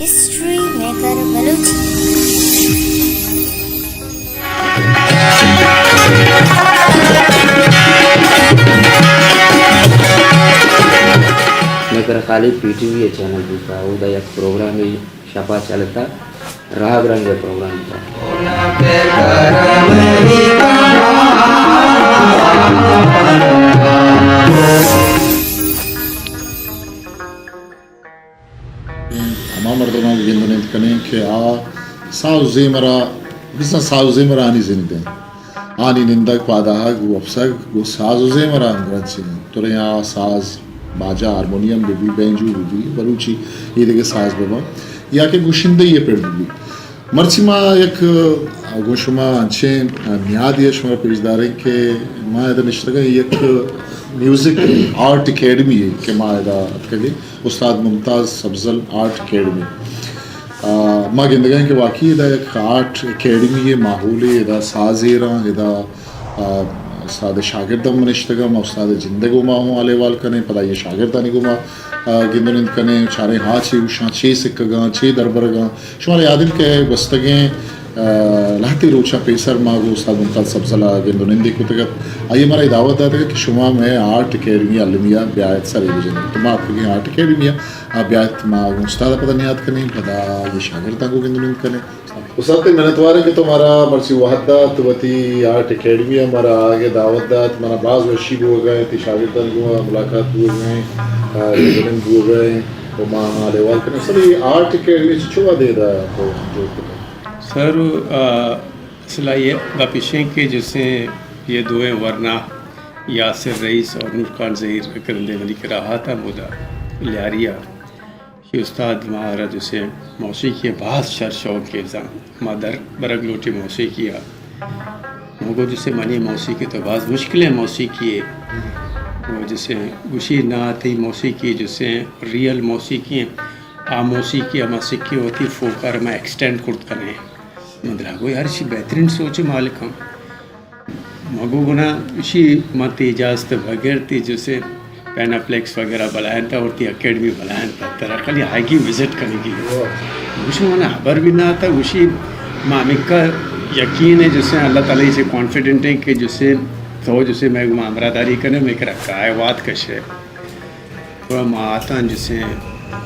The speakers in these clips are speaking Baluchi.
History maker Balochi. Maker Khalid P T V ءِ چینل بوتا، اودا یک پروگرامے شپا چلتا، راگ رنگ ءِ پروگرام بوتا۔ ہما مردماں گندن انت کنیں کہ آ ساز و زیمرا، بزاں ساز و زیمرا آنی زند انت۔ آنی نندگ، پادآہگ، وپسگ گوں ساز و زیمرا ہمگرنچ انت۔ تریں آ ساز، باجا، ہارمونیم بہ بی، بینجو بہ بی، بلوچی اے دگہ ساز بہ باں، یا کہ گشندہی ءِ پڑ بہ بی۔ مرچی ما یک، گوں شما انچیں نیادے ءَ شمارا پیش داریں کہ ما ادا نشتگیں یک میوزک آرٹ اکیڈمی ءَ کہ ما ادا اتکگیں، استاد ممتاز سبزل آرٹ اکیڈمی۔ آ، ما گندگیں کہ واقعی ادا یک آرٹ اکیڈمی ءِ ماحولے، ادا ساز ایراں، ادا، آ، استاد شاگرد ہم نشتگاں، ما استاد جندگ ءَ ما ہوں حال احوال کنیں، پدا یہ شاگردانی گوں ما، آ، گندنند کنیں، چاریں ہا چے اوشاں، چے سکگاں، چے دربرگاں۔ شمارا یاد انت کہ گوستگیں، آ، لہتے روچاں پیسر ما گوں استاد ممتاز سبزل ءَ گند و نندے کتگ ات۔ آئی ءَ مارا اے دعوت داتگ کہ شما مئے آرٹ اکیڈمی المی ءَ بیایت سرے بجنیت۔ تو ما اتکگیں آرٹ اکیڈمی ءَ، آ بیایت ما گوں استاد ءَ پدا نیاد کنیں، پدا آئی ءِ شاگرداں گوں گند و نند کنیں۔ استاد تئی منتوار ایں کہ تو مارا مرچی وہد دات، وتی آرٹ اکیڈمی ءَ مارا آگے دعوت دات، منا باز وشی بوگا انت، تئی شاگردانی گوں ملاقات بوگا انت، آ، گند و نند بوگا انت۔ و ما حال احوال کنیں۔ سر، یہ آرٹ اکیڈمی چہ چو وہدے ادا تو جوڑ کتگ؟ سر، آ، اصل ءَ یہ گپ اش انت کہ جسے یہ دوئیں ورنا یاسر رئیس اور نور خان زہیر کرندے منی کرا آتا ہمودا لیاری ءَ کہ استاد مارا جسے موسیقی ءِ باز شر شوق کہ بزاں ما در برگ لوٹیں موسیقی ءَ۔ من گو جسے منی موسیقی تو باز مشکلیں موسیقی ہے۔ وہ جسے گوشی نا تئی موسیقی جسے ریئل موسیقی ہیں۔ آ موسیقی ہما سکے وتی فوک ءَ را ما ایکسٹینڈ کرت کنیں۔ من درا گو یار، اشی بہترین سوچ مالک ہم۔ مگو گنا اشی من تی اجازت بغیر تی جسے پیناپلیکس وغیرہ بلائیں تا اور تی اکیڈمی بلائیں تا، ترا خالی آگی وزٹ کنی کی۔ گوشی من خبر بھی نہ آتا، گوشی ما ہمکا یقین ہے جسے اللہ تعالی سے کانفیڈنٹ ہیں کہ جسے تو جسے میں گما ہمراہ داری کنے، میں کرا کائے وات کشے۔ گڑا ما آتاں جسے،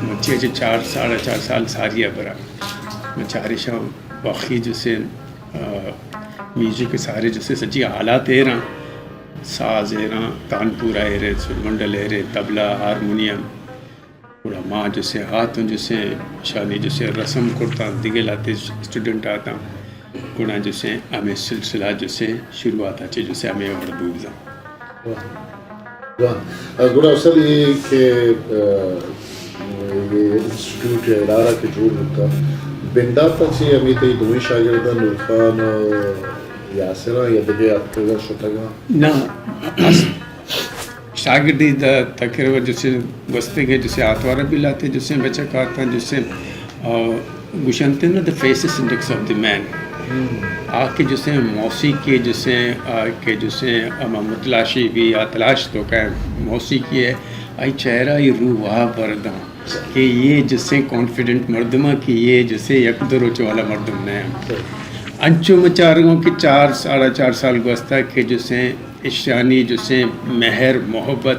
مرچی چہ چار، ساڑھے چار سال ساری ءَ برا۔ من چارشاں وخی جسے، آ، میوزک سارے جسے سجی آلات ایراں، ساز ایراں، تانپورہ ایرے، سرمنڈل ایرے، طبلہ، ہارمونیم۔ گڑا ما جسے آتاں جسے، شانی جسے رسم کرتاں، دگہ لاتے اسٹوڈنٹ آتاں۔ گڑا جسے ہمے سلسلہ جسے شروعات ءَ چہ جسے ہمے وڑ بوزاں۔ واہ۔ واہ۔ آ، گڑا اصل یہ کہ، آ، یہ انسٹیٹیوٹ یا ادارہ کہ جوڑ بوتا، بندات ءَ چہ ہمے تئی دوئیں شاگرداں نور خان و یاسراں یا دگہ اتکگاں شتگاں؟ نہ، اس-، شاگردی دا تقریباً جسے گوستگیں جسے آتوار بھی لاتے جسے بچک آتاں جسے، آ، گوشنتے نا the faces index of the man۔ آ کہ جسے موسیقی جسے، آ کہ جسے ہما متلاشی بھی آ تلاش تو کہ موسیقی ہے، آئی چہرہ ای روح وہا برداں کہ یہ جسے کانفیڈنٹ مردم ہے کہ یہ جسے یک دو روچ والا مردم نہیں ہے۔ انچو مچارگوں کہ چار، ساڑھا چار سال گوستا کہ جسے اشانی جسے مہر محبت،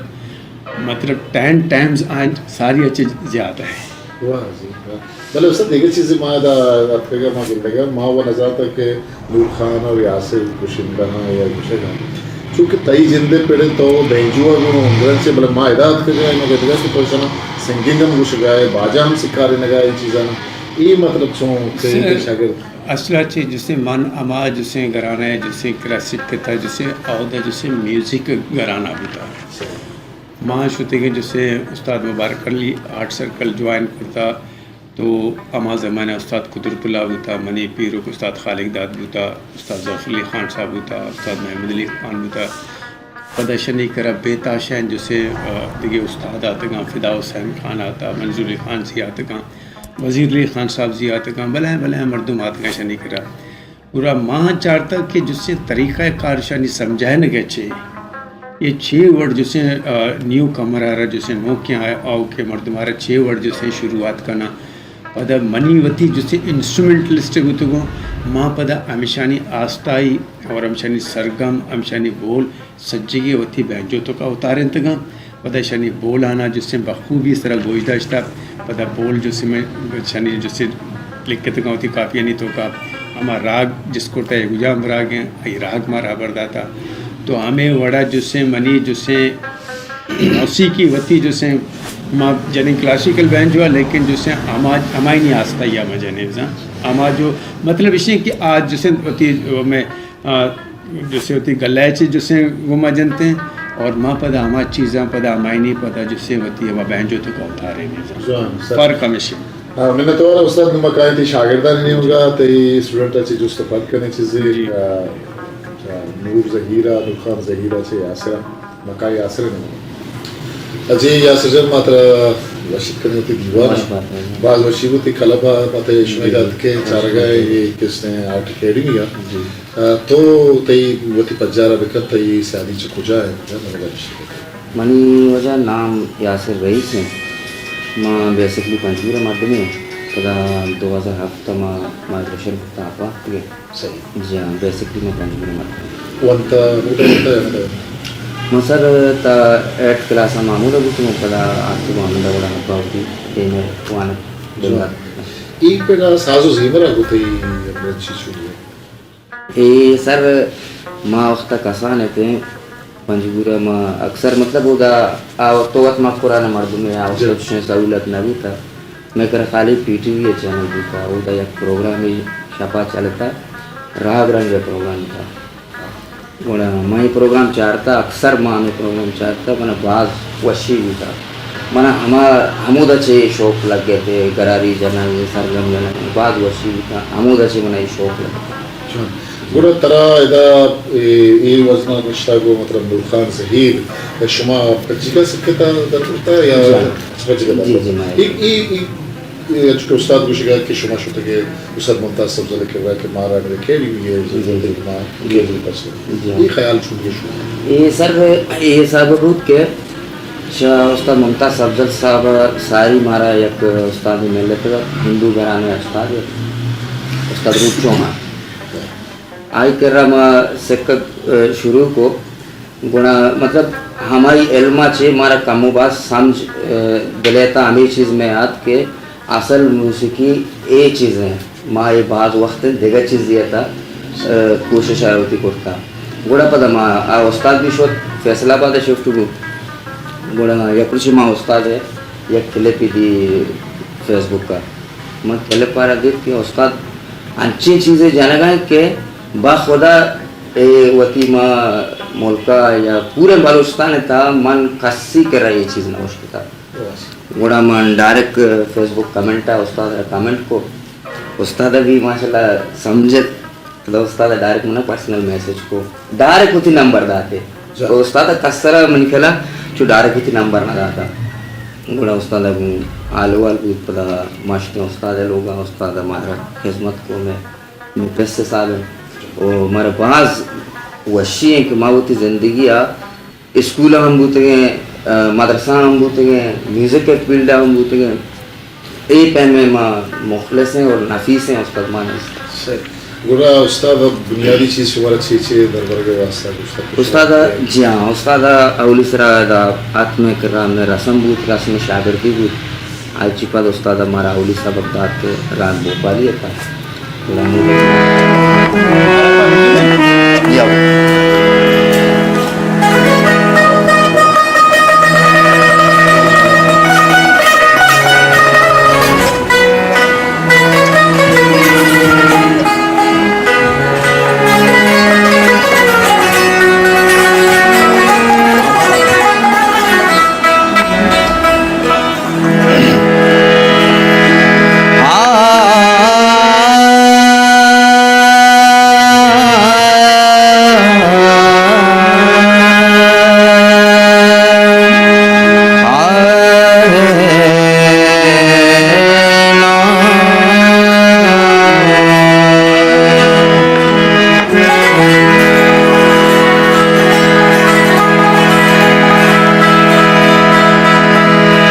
مطلب، ٹین ٹائمز آنچ ساری اچ زیادہ ہے۔ واہ جی، واہ۔ بلے استاد، دگہ چیزے ما ادا اتکگا، ما گندگا، ما و نزانتا کہ نور خان اور یاسر گشندہ ہاں یا گشگ ہاں۔ چونکہ تئی جندے پڑے تو بینجو ءَ گوں ہمگرنچ ئے، بلے ما ادا اتکگا، ما گندگا کہ تو اشانا سنگنگ ہم گشگا ئے، باجا ہم سکارینگا ئے، اے چیزانا۔ اے مطلب چون تئی سر، شاگرد؟ اصل ءَ چہ جسے من ہما جسے گھرانا ءَ جسے کرا سکتا، جسے اودا جسے میوزک گھرانا بوتا۔ ما شتگیں جسے استاد مبارک علی آرٹ سرکل جوائن کرتا، تو ہما زمانہ استاد قدرت اللہ بوتا، منی پیرک استاد خالق داد بوتا، استاد ظفر علی خان صاحب بوتا، استاد محمد علی خان بوتا۔ پدا شنی کرا بے تاشین جسے، آ، دگہ استاد آتگاں، فدا حسین خان آتا، منظور علی خان زی آتگاں، وزیر علی خان صاحب زی آتگاں، بلے بلے مردم آتگاں شنی کرا۔ گڑا ما چارتا کہ جسے طریقہ کارشانی سمجھائنگ ءَ چے، یہ چے وڑ جسے، آ، نیو کمر ءَ را جسے نوکیں آ-، آؤکیں مردم ءَ را چے وڑ جسے شروعات کناں۔ پدا منی وتی جسے انسٹرومنٹلسٹ بوتگوں، ما پدا ہمشانی آستائی اور ہمشانی سرگم، ہمشانی بول سجگی وتی بینجو توکا اتارینتگاں۔ پدا اشانی بولانا جسے بخوبی سرا گوش داشتا۔ پدا بول جسے میں اشانی جسے لکھتگاں وتی کاپیانی توکا۔ ہما راگ جس کرتا ہے گجام راگ ہیں، ای راگ مارا ہبر داتا۔ تو ہمیں وڑا جسے منی جسے موسیقی وتی جسے ما جنین کلاسیکل بینجو، لیکن جسے ہما، ہمائی نہیں آستا یا ما جنین زاں۔ ہما جو مطلب اسی کہ آج جسے وتی میں آ، جسے وتی گلہ چی جسے گوما جنتے ہیں اور ما پدا ہما چیزاں پدا ہمائنی پدا جسے وتی ہما بینجو توکا اتارے نہیں۔ جوان، سر۔ فرق ہمیشی۔ آ، منتوار استاد، نما کائیں تئی شاگردانی نیمگا، تئی اسٹوڈنٹ چی جست پد کنے چیزی، جی۔ آ، آ، نور زہیرا، نور خان زہیرا چی یاسرا، مکا یاسر نیمگا۔ جی یاسر جان، ما ترا وشیت کنے وتی دیوان۔ وش بات ہے۔ باز وشی وتی کلب ما تئی شمئے جی، دات کے جی۔ چارگا ہے، یہ کس نے آرٹ اکیڈمی ہے۔ جی۔ آ، تو تئی وتی پجارا بکن، تئی سیادی چہ کجا انت؟ کجا نمگا نشتگ ئے؟ منی واجہ نام یاسر رئیس انت۔ ما بیسکلی پنجگور ءِ مردمے آں۔ پدا دو ہزار ہفت ءَ ما مائگریشن کتا آپ ءَ اتکگیں۔ صحیح۔ جی ہاں، بیسکلی ما پنجگور ءِ مردمے آں۔ ونتا ہمودا ونتا یا نہ؟ ما سر تا ایٹتھ کلاس ءَ ما ہمودا بوتگوں، پدا آتکگوں ہمودا وڑا ابا وتی ٹیم ءَ وانگ جی۔ بندات۔ اے پدا ساز و زیمر ءَ گوں تئی ہمدرد چی چوڑی ہے؟ اے سر، ما وخت ءَ کسان اتیں پنجگور ءَ، ما اکثر مطلب اودا آ وقت، وت مکران ءِ مردم ءَ آ وخت جی۔ چشیں سہولت نہ بوتا۔ مئے کرا خالی پی ٹی وی ءِ چینل بوتا، اودا یک پروگرامے شپا چلتا، راگ رنگ ءِ پروگرام تھا۔ گڑا ما اے پروگرام چارتا، اکثر ما ہمے پروگرام چارتا، منا باز وشی بوتا۔ منا ہما، ہمودا چہ شوق لگ گئے تھے، گراری جنگ، سرگم جنگ، باز وشی بوتا، ہمودا چہ منا اے شوق لگ گئے۔ جوان۔ گڑا ترا ادا اے، اے وزنا گوشتا گو مطلب نور خان زہیر، شما پجیگا سکتا در کرتا یا جوان۔ پجیگا در جی، کرتا؟ جی، ما اے، اے، اے، اے، چونکہ استاد گوشگا کہ شما شتگے استاد ممتاز سبزل ءِ کرا کہ مارا میرے کیڑی بھی ہے، جی، جی، جی۔ ما جی۔ کیڑی پسند۔ جی۔ اے خیال چون گے شما؟ اے سر، اے حساب بود کہ شاہ استاد ممتاز سبزل صاحب ساری مارا یک استاد ملت، ہندو گھرانے استاد، استاد روپ چوہان۔ آئی کرا ما سکگ، ءَ، شروع کو، گڑا مطلب ہمائی علم ءَ چہ مارا کم و باز سمجھ، ءَ، دلیتا ہمے چیز میں آت کہ اصل موسیقی اے چیز ہیں۔ ما اے باز وقت دگہ چیزی تا، ءَ، کوشش ءَ وتی کرتا۔ گڑا پدا ما آ استاد بھی شد، فیصل آباد ءَ شفٹ بو۔ گڑا یک روچے ما استاد ءَ یک کلپی دی فیس بک ءَ۔ من کلپ ءَ را دیت کہ استاد انچیں چیزے جنگا کہ بخدا اے وتی ما ملکا یا پورے بلوچستان ءِ تہا من کسی کرا اے چیز نہ اشکتا۔ گڑا من ڈائریکٹ فیس بک کمنٹ ءَ استاد ءَ را کمنٹ کو، استاد ءَ بھی ماشاءاللہ سمجھت، تو استاد ءَ ڈائریکٹ منا پرسنل میسج کو، ڈائریکٹ وتی نمبر داتے۔ جا۔ تو استاد ءَ کسرا منی خیالا چو ڈائریکٹ وتی نمبر نہ داتا۔ گڑا استاد ءَ گوں حال احوال بوت، پدا ما شتیں استاد ءِ لوگا، استاد ءَ مارا خدمت کو، میں، میں پس حساب ہے۔ او مارا باز وشی ہیں کہ ما وتی زندگی آ اسکول ہم بوتگیں، ءَ، مدرسہ ہم بوتگیں، میوزک ءِ فیلڈ ہم بوتگیں۔ اے پیم ءَ ما مخلص ہیں اور نفیس ہیں استاد ما نیست۔ صحیح۔ گڑا استاد، بنیادی چیز شمارا چے چے دربرگ ءِ واسطہ گوشتگ؟ استاد، جی ہاں، استاد اولی سرا دا آتمے کرا میں رسم بوت، رسم شاگردی بوت۔ آئی چی پد استاد مارا اولی سبق دات کہ راگ بھوپالی ءِ تہا۔ گڑا ہمے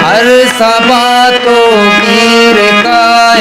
ہر سبا تو گیر کا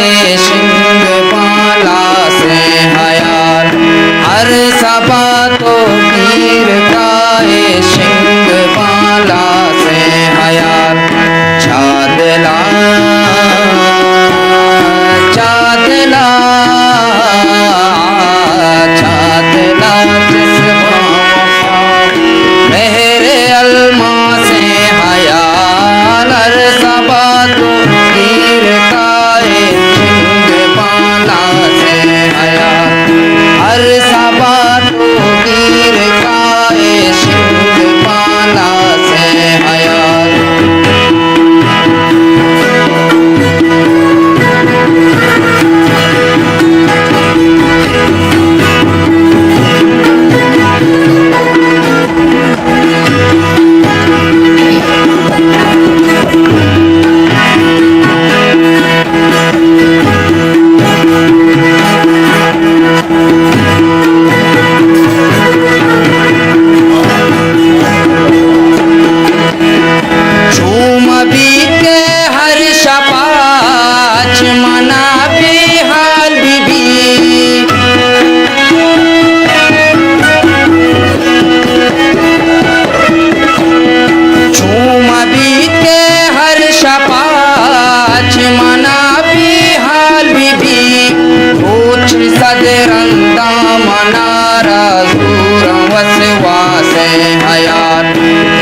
صد رندا منارا زوراں وسواسیں حیال،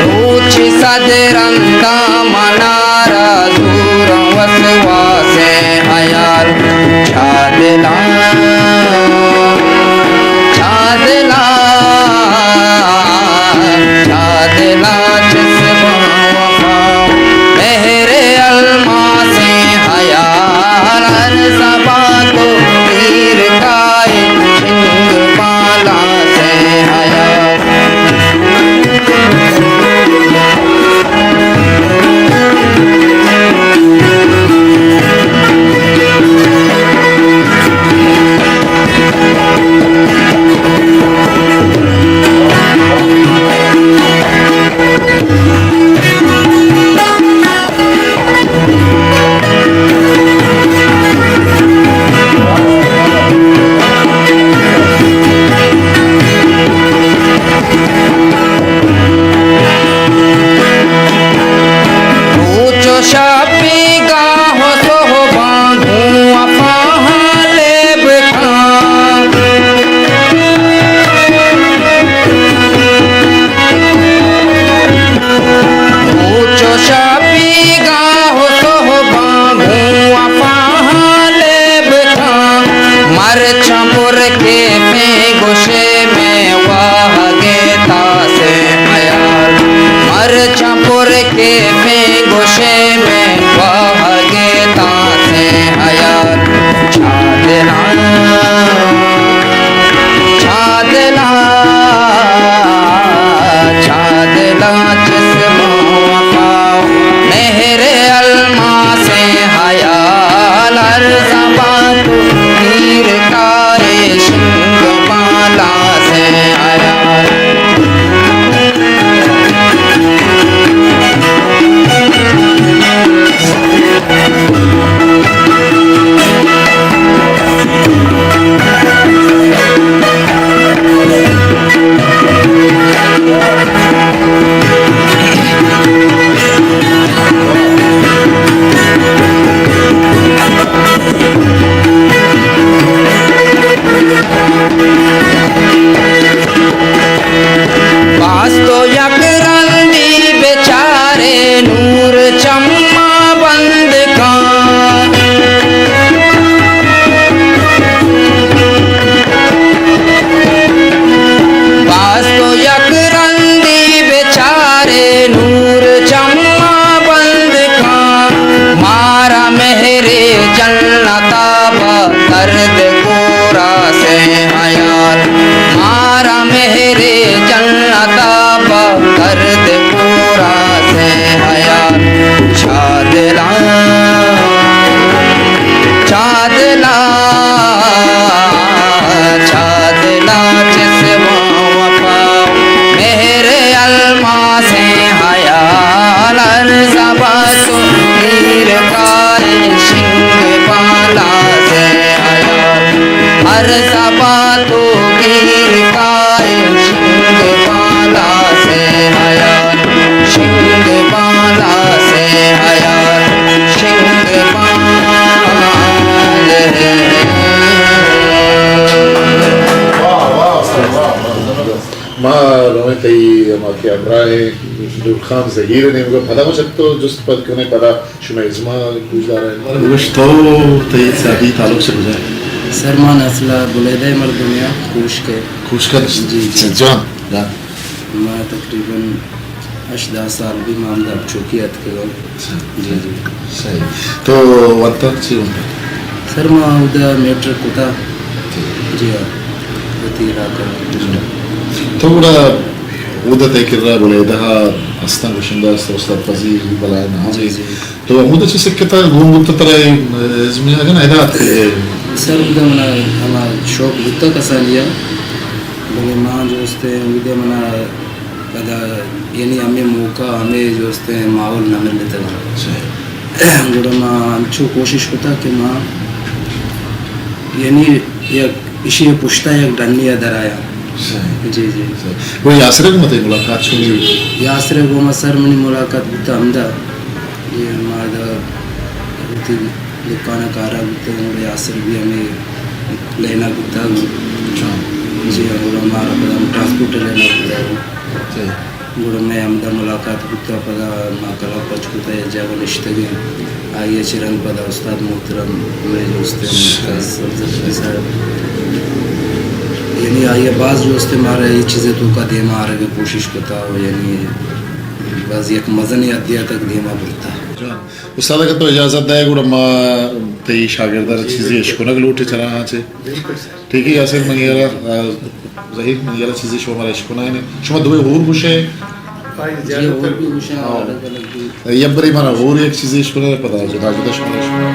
روچ صد رندا منارا زوراں وسواسیں حیال۔ چادلاں، چادلاں، چادلاں چس باں وفا، مہر الماسیں حیال، ہر زبان تو تیر کائے شنگ بالاں سے حیال۔ روچ و شپ، بیگاہ و سہباں گوں وفاہاں لیب کن۔ روچ و شپ، بیگاہ و سہباں گوں وفاہاں لیب کن۔ مرچاں پر کیفیں گوشے مئے واہگے تاسیں حیال۔ مرچاں پر کیفیں گوشے مئے واہگے تاسیں حیال۔ چادلاں، چادلاں، چادلاں چس باں وفا، مہر الماسیں حیال، ہر زبان تو تیر کائے شنگ بالاں سے حیال۔ باز تو یک رندی بچارے نور چما بند کن۔ باز تو یک رندی بچارے نور چما بند کن۔ مارا مہر جنتا بہ درد کورا سے حیال۔ مارا مہر جنتا بہ درد کورا سے حیال۔ چادلاں، چادلاں، چادلاں چس باں وفا، مہر الماسیں حیال، ہر زبان تو تیر کائے شنگ بالاں سے حیال، ہر زبان تو تیر کائے شنگ بالاں سے حیال، شنگ بالاں سے حیال، شنگ بالاں۔ واہ، واہ، استاد، واہ، واہ، زبردست۔ ما رویں تئی ہما کہ ہمراہ ایں نور خان زہیر ءِ نیمگ ءَ، پدا ما چہ تو جست پد کنیں، پدا شمئے ازم ءَ گوشدار ءَ۔ گوش تو تئی سیادی تعلق چہ کجا؟ سر، من اصل ءَ بلیدہ ءِ مردمے آں، کوشک ءِ۔ کوشک ءِ؟ جی، جی۔ جان، جان۔ ما تقریباً ہشت دہ سال بی ما ہمدا چوکی اتکگاں۔ اچھا۔ جی، جی۔ صحیح۔ تو ونتا چی ونتا؟ سر، ما اودا میٹرک کتا۔ جی۔ جی ہاں۔ وتی علاقہ۔ جی۔ تو گڑا اودا تئی کرا بلیدہ ءَ استاں گشندہ است، استاد فضیل بلائے نام۔ جی، جی۔ تو ہمودا چہ سکتا گون بوتا ترا اے ازم ءَ، اگن ادا اتکے؟ سر، اودا منا ہما شوق بوتا کسانی ءَ، بلے ما جو استیں اودا منا پدا یعنی ہمے موقع، ہمے جو استیں ماحول نہ ملتگ۔ صحیح۔ گڑا ما انچو کوشش کتا کہ ما یعنی یک اشی پشتا یک ڈنی ءَ درایاں۔ صحیح۔ جی، جی۔ صحیح۔ گڑا یاسر ءَ گوں تئی ملاقات چون بوت؟ یاسر ءَ گوں ما سر منی ملاقات بوتا ہمدا۔ یہ ما ادا وتی دکان ءَ کارا بوتگاں، گڑا یاسر بھی ہمے لینا بوتگ۔ جی، گڑا مارا پدا ٹرانسپورٹ لینا بوتگ۔ صحیح۔ گڑا مئے ہمدا ملاقات بوتگ، پدا ما کلب پچ کتگ، یک جاگہ نشتگیں۔ آئی ء چہ رند پدا استاد محترم مئے دوست اچھا۔ استاد صاحب، یعنی آئی ء باز جوست مارا اے چیز ء توکا دیما آرگ ء کوشش کتا و یعنی باز یک مزنیں حدے ء تک دیما برتا۔ جان، استاد اگہ تو اجازت دئے گڑا ما تئی شاگرد ء چیزے اشکنگ لوٹے چراہاں چے۔ بالکل سر۔ ٹھیک ہے یاسر منگیرا، آ، ظہیر منگیرا چیزے شما مارا اشکنگ نے۔ شما دوئے ہور گوشے؟ جی، ہور بھی گوشے، ہاں۔ الگ الگ بھی۔ یک برے مارا ہور یک چیزے اشکنگ پدا جدا جدا شما اشکنگ۔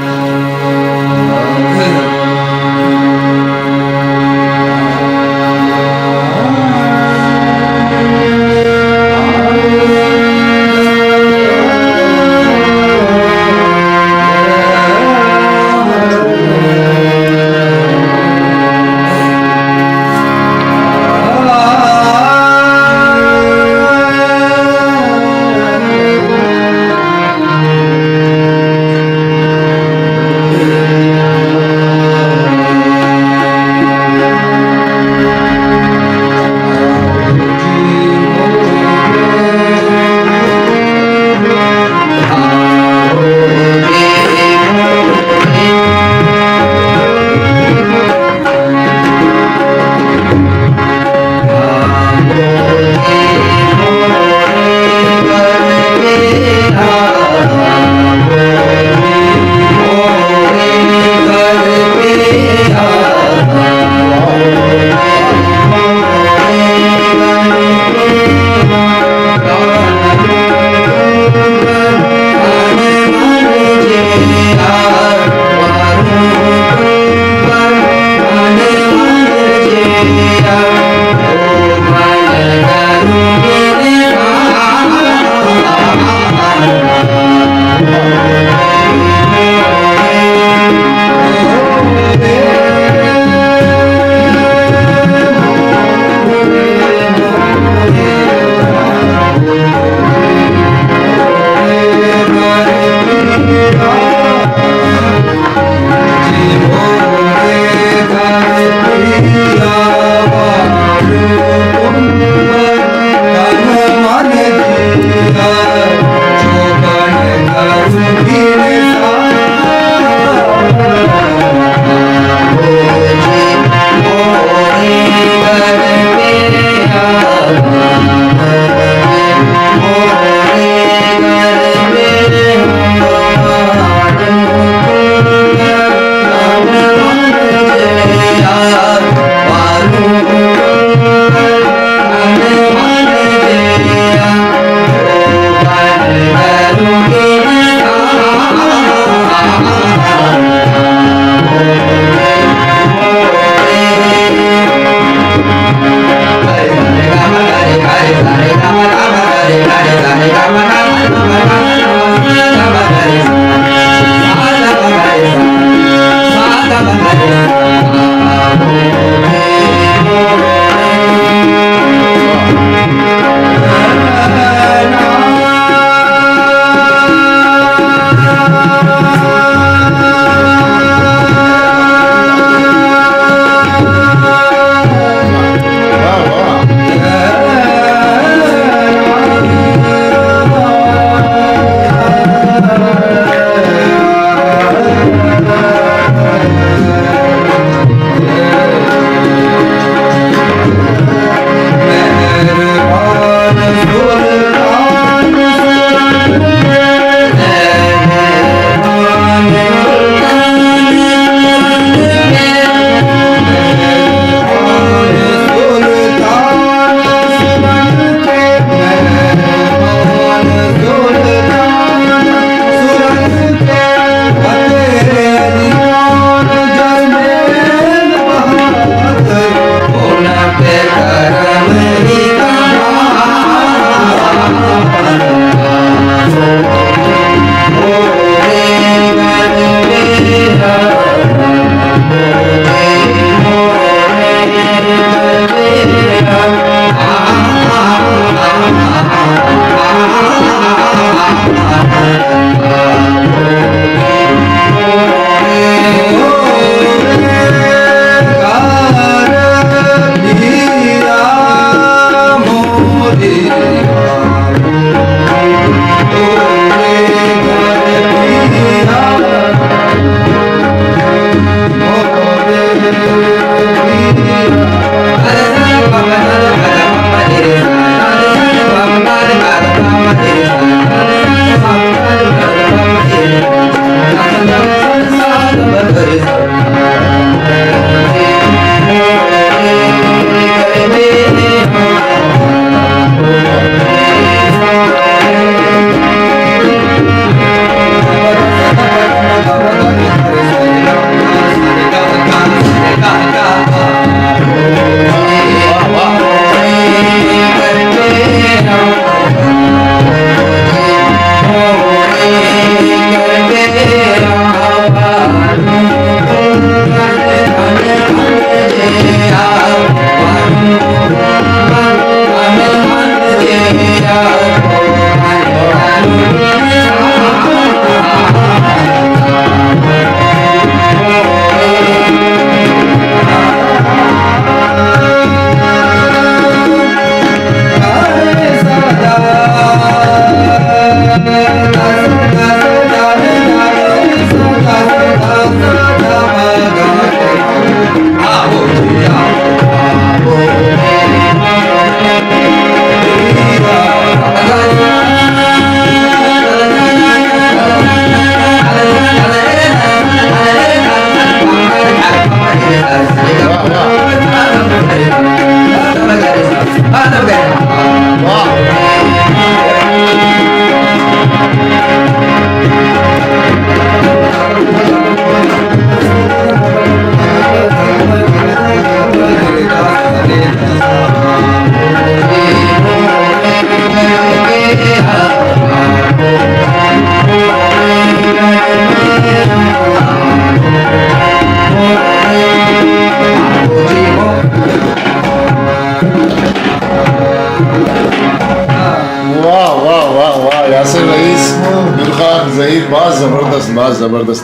بس،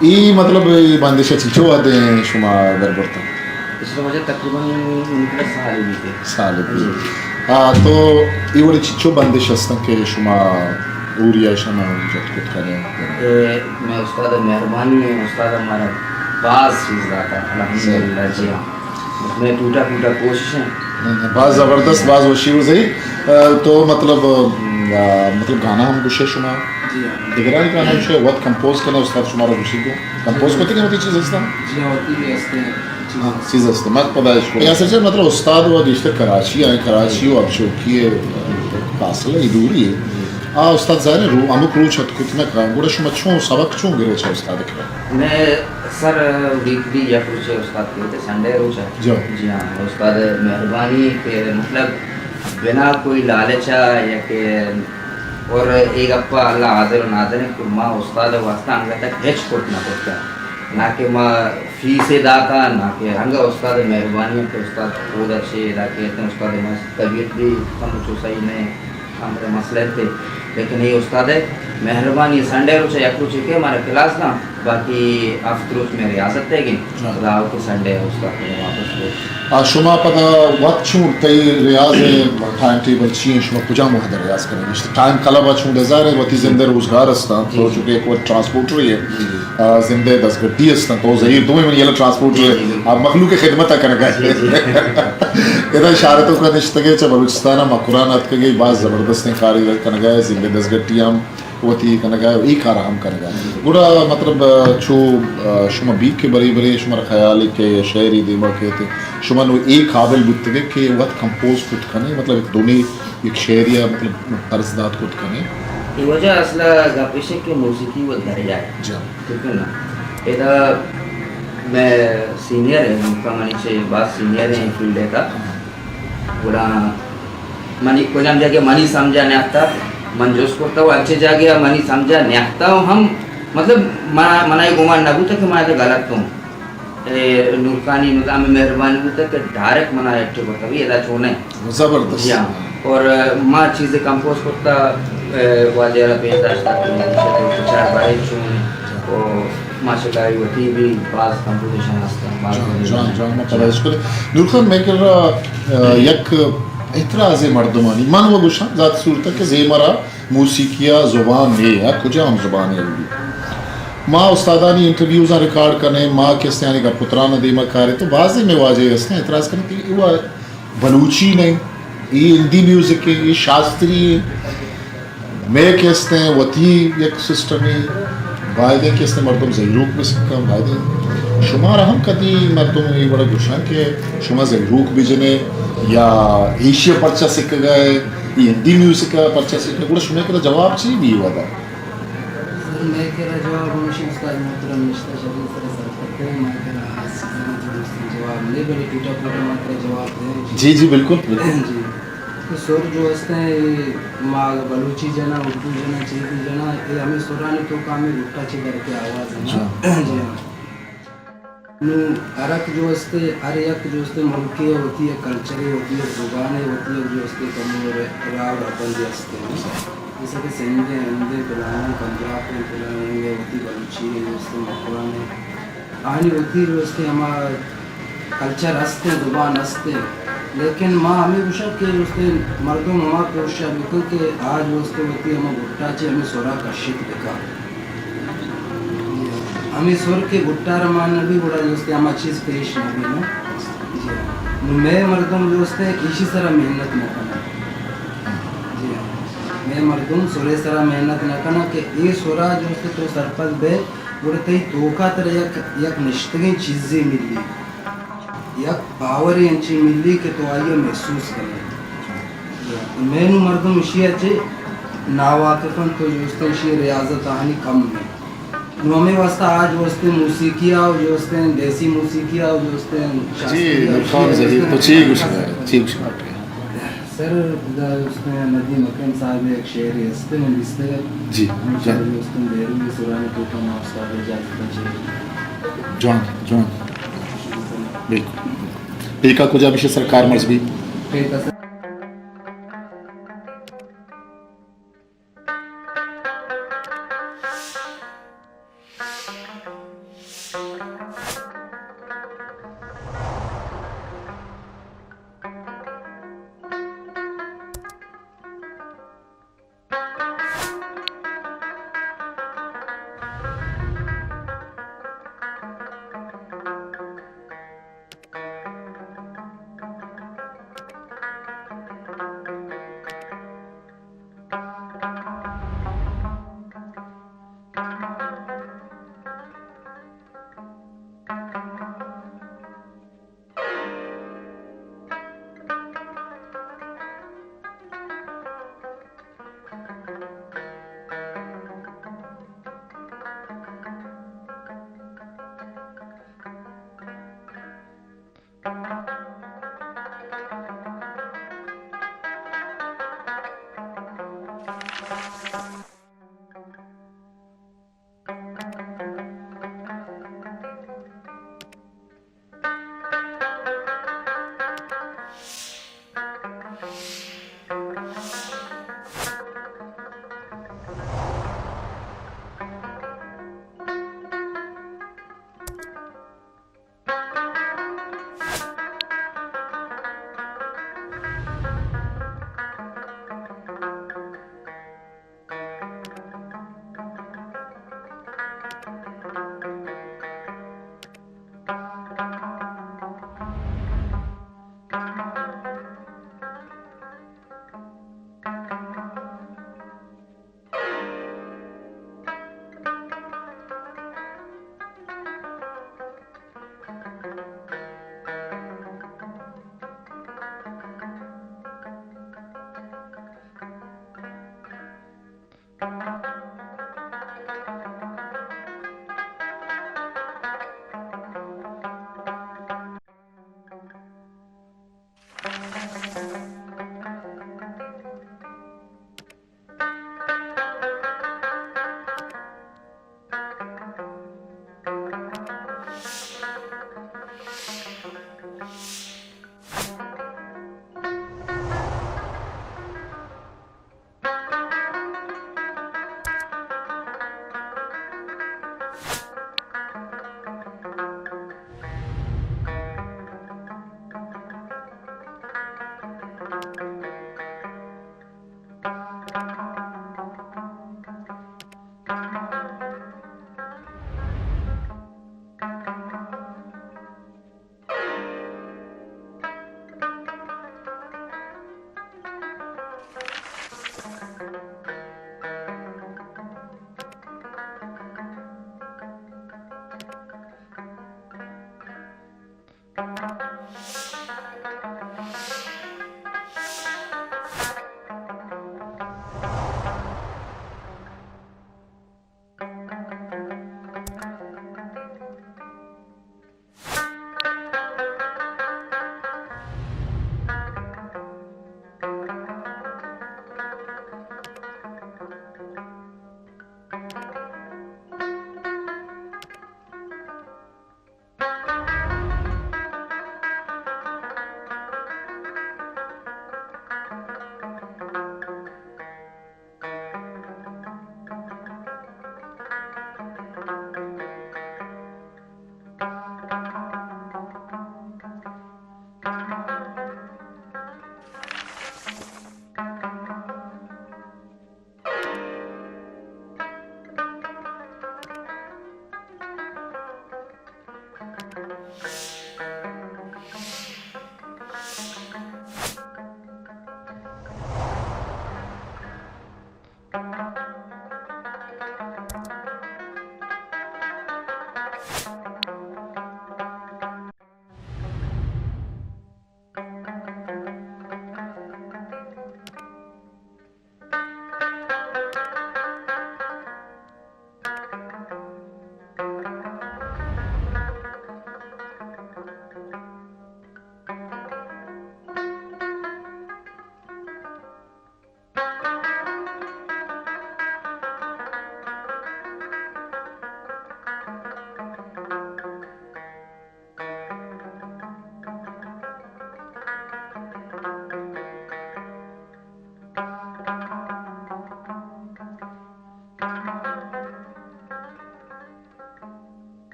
ای مطلب، ای بندش چیچو آتے شما در برتا؟ اس وجہ تقریباً ان کا سال ہی بیتے۔ سال ہی بیتے۔ جی۔ ہاں، تو ای وڑی چیچو بندش ہستن کہ شما اوری ایشان جت کت کریں؟ اے، میں استاد مہربانی ہے، استاد ہمارا باز چیز داتا، الحمدللہ۔ جی ہاں، میں ٹوٹا ٹوٹا کوشش ہے۔ نہیں، نہیں، باز زبردست، باز وشی وزئی۔ اے، تو مطلب، آ، مطلب گانا ہم گوشے شما؟ جی ہاں۔ دگرانی گانا گوشے، وت کمپوز کنے، استاد شما را گوشی کو کمپوز کو تکے وتی چیز ہستا؟ جی ہاں، وتی بھی ہستے ہیں۔ ہاں، چیز ہستے، مت پدا اشکو۔ یا سچ مطلب استاد و گیشتر کراچی آئے، کراچی و اب چوکی فاصلہ ہی دوری ہے۔ آ استاد ظاہر ہے رو، ہمک روچ اتکت نہ کن، گڑا شما چون سبق چون گرے چا استاد کرا؟ میں سر ویکلی یک روچے استاد کے ہوتے، سنڈے روچ ہے۔ جی۔ جی ہاں، استاد مہربانی کہ مطلب بنا کوئی لالچا یا کہ، اور اے گپا اللہ حاضر و ناظر ہے کہ ما استاد واسطہ انگا تک ہچ کرت نہ کرتا، نہ کہ ما فیس داتا، نہ کہ انگا استاد مہربانی ہے کہ استاد خود اچھے علاقے ہیں، استاد ما طبیعت بھی کم چو صحیح نہیں۔ ہمارے مسئلہ تھے، لیکن یہ استاد ہے مہربانی، سنڈے روچ یک روچ کے ہمارا کلاس نا، باقی ہفت روچ میں ریاضت ہے گی۔ ہاں۔ خدا ہو کہ سنڈے استاد نے واپس لے۔ آ، شما پدا وقت چون تئی ریاض ٹائم ٹیبل چی ہیں؟ شما کجا وہد ریاض کریں؟ اس ٹائم کلب چون ڈیزائر ہے، وتی زندے روزگار ہستاں، جی، تو جی۔ چونکہ ایک وقت ٹرانسپورٹر ہے۔ جی، جی۔ آ، زندے دزگٹی ہستاں، تو زہیر دوئیں منی یلا ٹرانسپورٹر ہے۔ جی، جی۔ آ، مخلوق خدمت کنگا ہے۔ جی، جی۔ ادا اشارتوں کا نشتگے چہ بلوچستان مکران اتکگے، باز زبردستیں کارے کنگا ہے، زندے دزگٹی ہم وتی کنگا ہے، ای کار ہم کنگا ہے۔ گڑا مطلب، چو، آ، شما بی کہ برے برے شما خیال ہے کہ شعری دیما کہتے، شما نو ای قابل بوتگے کہ وت کمپوز کت کنے، مطلب ایک دونے، ایک شعری، مطلب طرز دات کت کنے۔ ای وجہ اصلا گپ ایش ہے کہ موسیقی و دریا ہے۔ جی۔ ٹھیک ہے نا؟ ادا میں سینئر ہیں، مکہ منی چے باز سینئر ہیں فیلڈ ہے تا۔ گڑا منی کجام جاگہ منی سمجھا نیاتا، من جست کرتا و اچھے جاگہ منی سمجھا نیاتا و ہم، مطلب، منا، منا یہ گمان نہ بوتا کہ میں تو غلط ہوں۔ اے نورخانی نظام مہربانی بوتا کہ ڈائریکٹ منا ایکٹو کرتا، بھئی ادا چونے۔ زبردست۔ جی ہاں۔ اور، آ، ما چیزیں کمپوز کرتا، آ، واجہ را پیش داشتا کہ چار بارے چون، اور ماشاءاللہ وتی بھی باز کمپوزیشن ہستا، باز جان، بڑے جان، جان۔ جان، ما پدا اشکر۔ نورخان، میں کر رہا، آ، یک اعتراض مردمانی، من وہ گوشاں، ذات صورت کہ زیمرا موسیقی ء زبان نے ء کجام زبانے ء بہ بیت۔ ما استادانی انٹرویوزاں ریکارڈ کنیں، ما کسے آنی گپ و تران ء دیما کاریں تو بازیں مئے واجہ ہستیں اعتراض کنیں کہ اے وا بلوچی نہیں، اے ہندی میوزک ہے، اے شاستری ہے۔ مئے کہ ہستیں وتی یک سسٹمے، بایدیں کہ ہستیں مردم زہیروک بہ سکاں، بایدیں شمارا ہم کدی مردم اے وڑا گوشاں کہ شما زہیروک بجنے یا ایشی ء پرچا سکگا ہے، اے ہندی میوزک ء پرچا سکگا، گڑا شمئے کرا جواب چی بی ودا؟ سر، مئے کرا جواب ہمیشی استاد محترم نشتہ شریں سر سرپد ہے، مئے کرا ہاس جواب نہیں، بلے ٹوٹا پوٹا ماترا جواب دیں۔ جی، جی، بالکل، بالکل۔ جی۔ کہ سر جو ہستیں، اے ما بلوچی جنا، اردو جنا، چیزی جنا، اے ہمیں سرانی تو کامیں لٹا چی در کے آواز ہے نا۔ جی۔ جی ہاں۔ نوں ہر یک جو استے، ہر یک جو استے ملکے وتی یک کلچرے، وتی یک زبانے، وتی یک جو استے کمو را و رہبندے استے۔ جیسا کہ سندھ ہیں، ہند ہیں، فلانا پنجاب ہیں، فلانا ہیں، وتی بلوچی ہیں، جو استے مکران ہیں۔ آنی وتی جو استے ہما کلچر استے، زبان استے۔ لیکن ما ہمیں گوشاں کہ جو استے مردم ہما کوشش بکن کہ آج جو استے وتی ہما بھٹا چے ہمیں سرا کشت بکن۔ ہمے سر کہ بھٹار مان نہ بی، گڑا جو استے ہما چیز پیش نہ بی نا۔ جی ہاں۔ نو مئے مردم جو استے ایشی سرا محنت نہ کنن۔ جی ہاں۔ مئے مردم سرے سرا محنت نہ کنن کہ اے سرا جو استے تو سرپد بے، گڑا تئی توکا ترا یک، یک نشتگیں چیزے ملی۔ یک پاورے انچیں ملی کہ تو آئی ء محسوس کنے۔ مئے نوں مردم اشی ء چہ ناواقف انت، تو جو استے اشی ء ریاضت آہانی کم انت۔ نوں ہمے واسطہ آ جو استے موسیقی ء جو استے دیسی موسیقی ء جو استے شاستری جی، ء نورخان اشی ء زہیر، تو چی گوشگ ء ئے؟ چی گوشگ ء ئے؟ سر، ادا جو استے ندیم حکیم صاحب ء یک شعرے ہستے من دیستگ ء۔ جی، ہمے جان۔ شعر جو استے بیرونی سرانی توکا ما استاد اجازت ء چہ جوان، جوان۔ بالکل۔ پیکا کجا بشے سرکار مرز بی؟ پیکا سر۔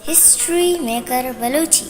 History maker Balochi.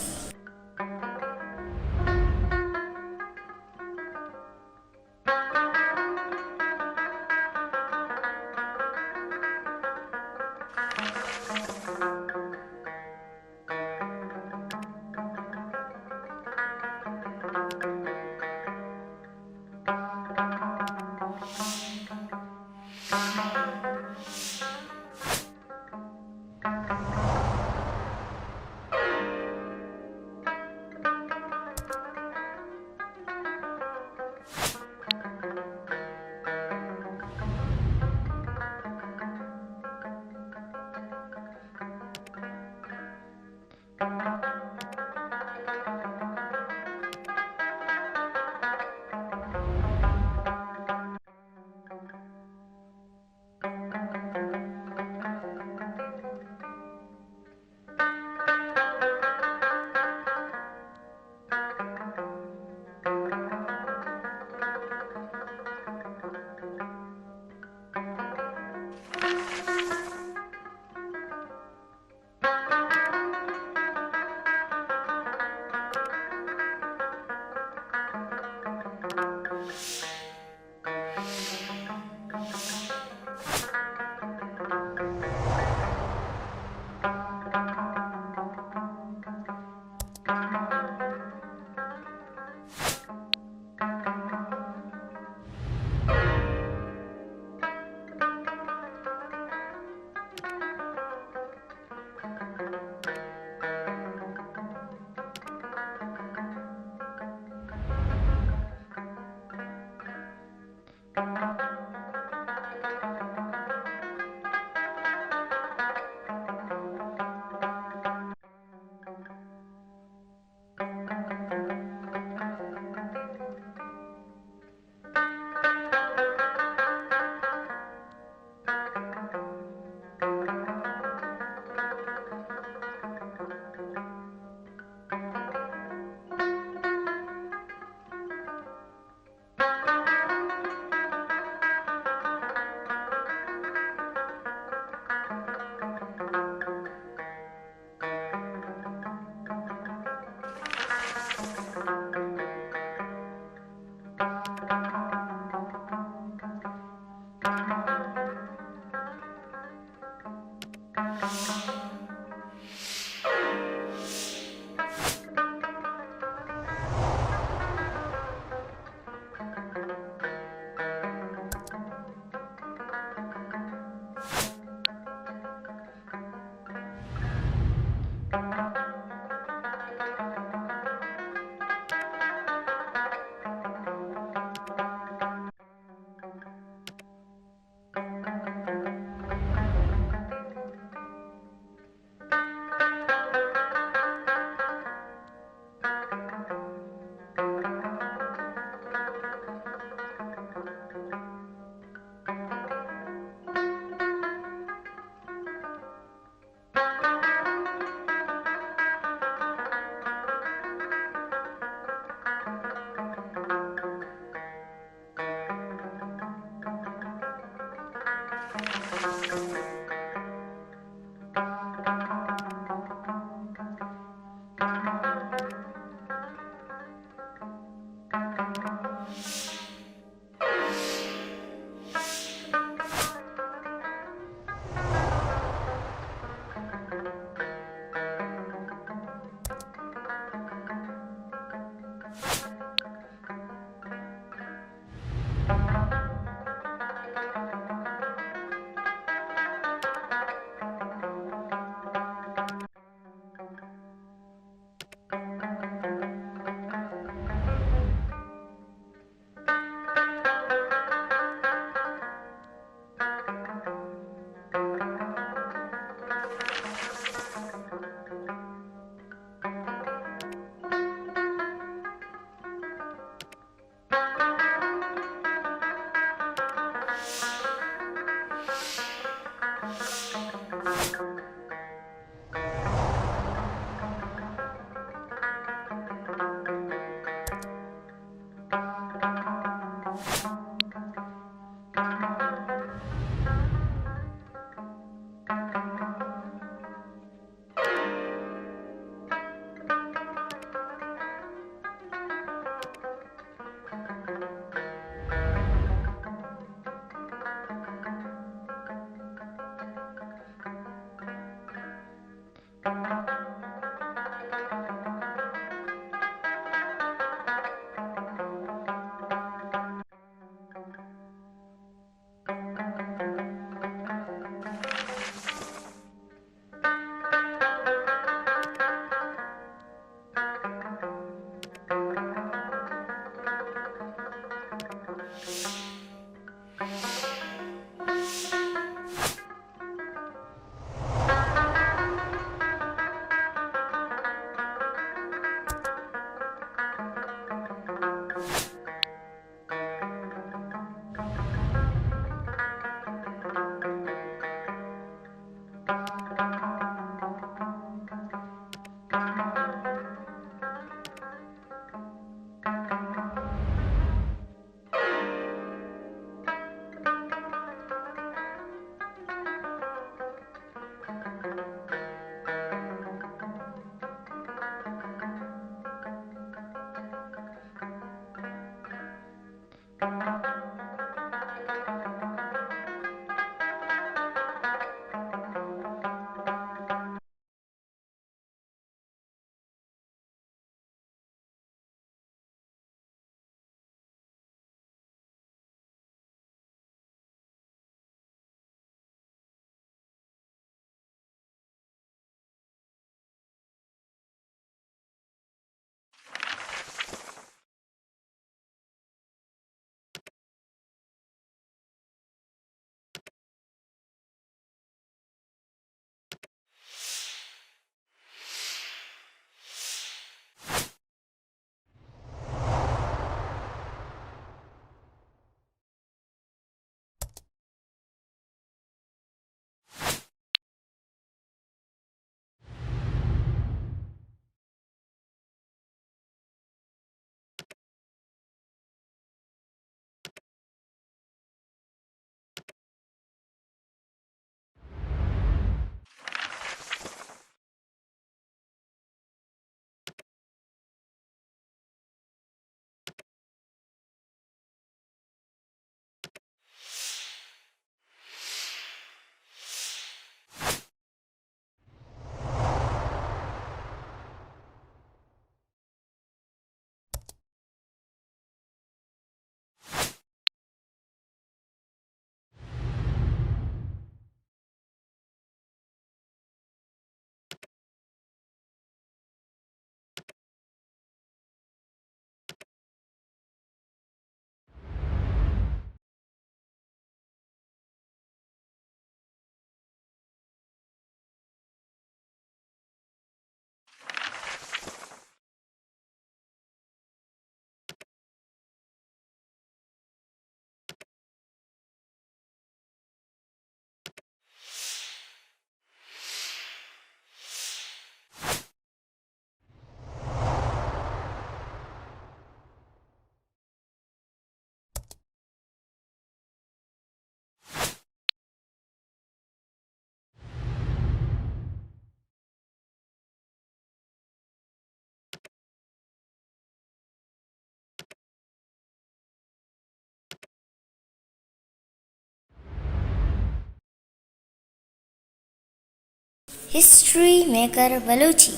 History maker Balochi.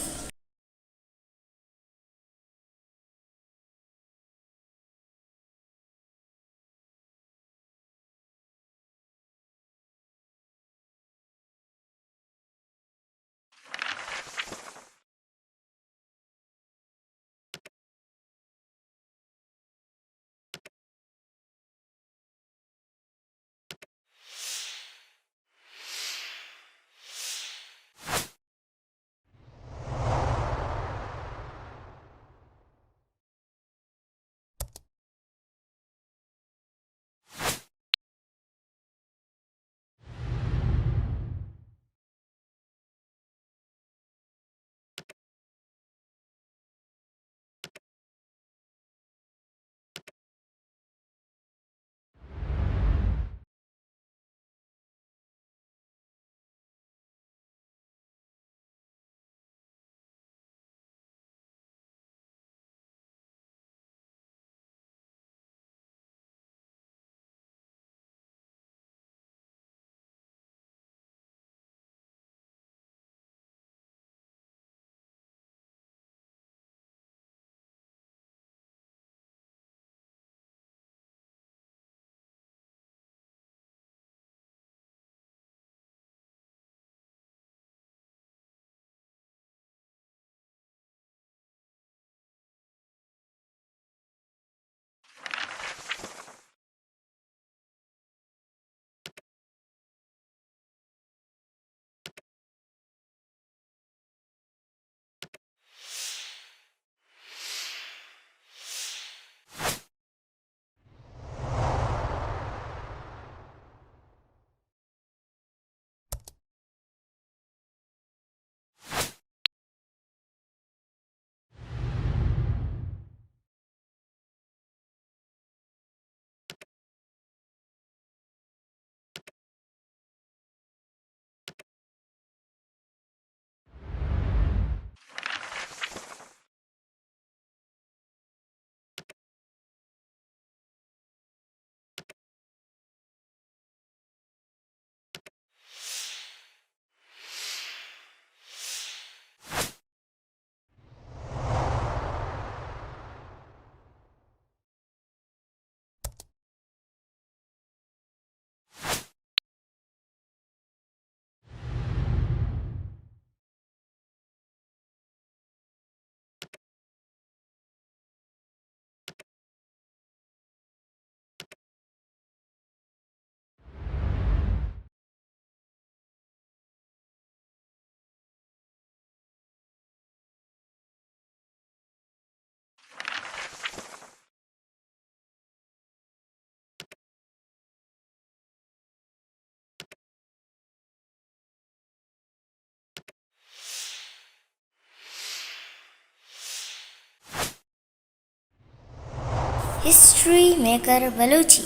History maker Balochi.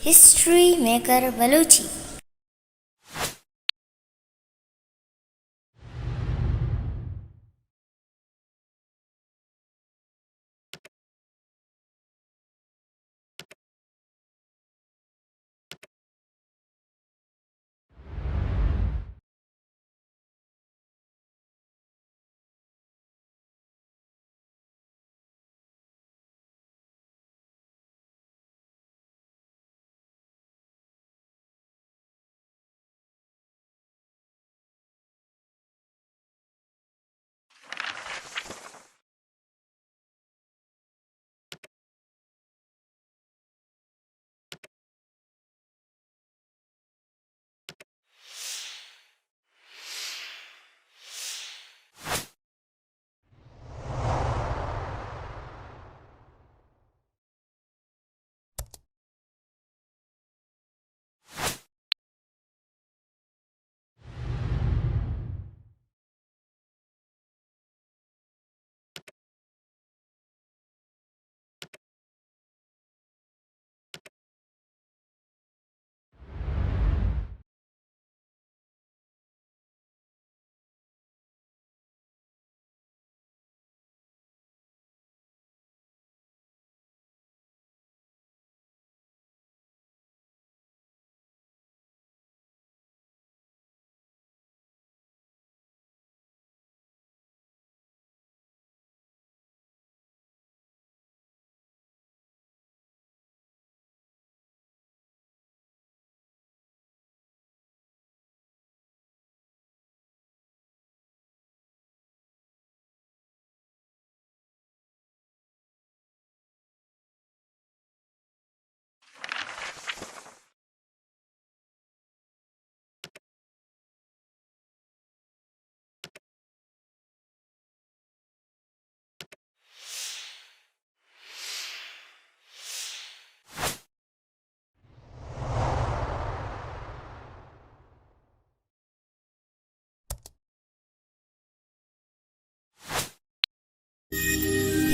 History maker Balochi.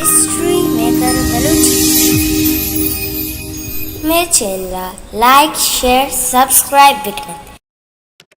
History maker Balochi. مئے چینل ءَ لائک، شیئر، سبسکرائب بکن۔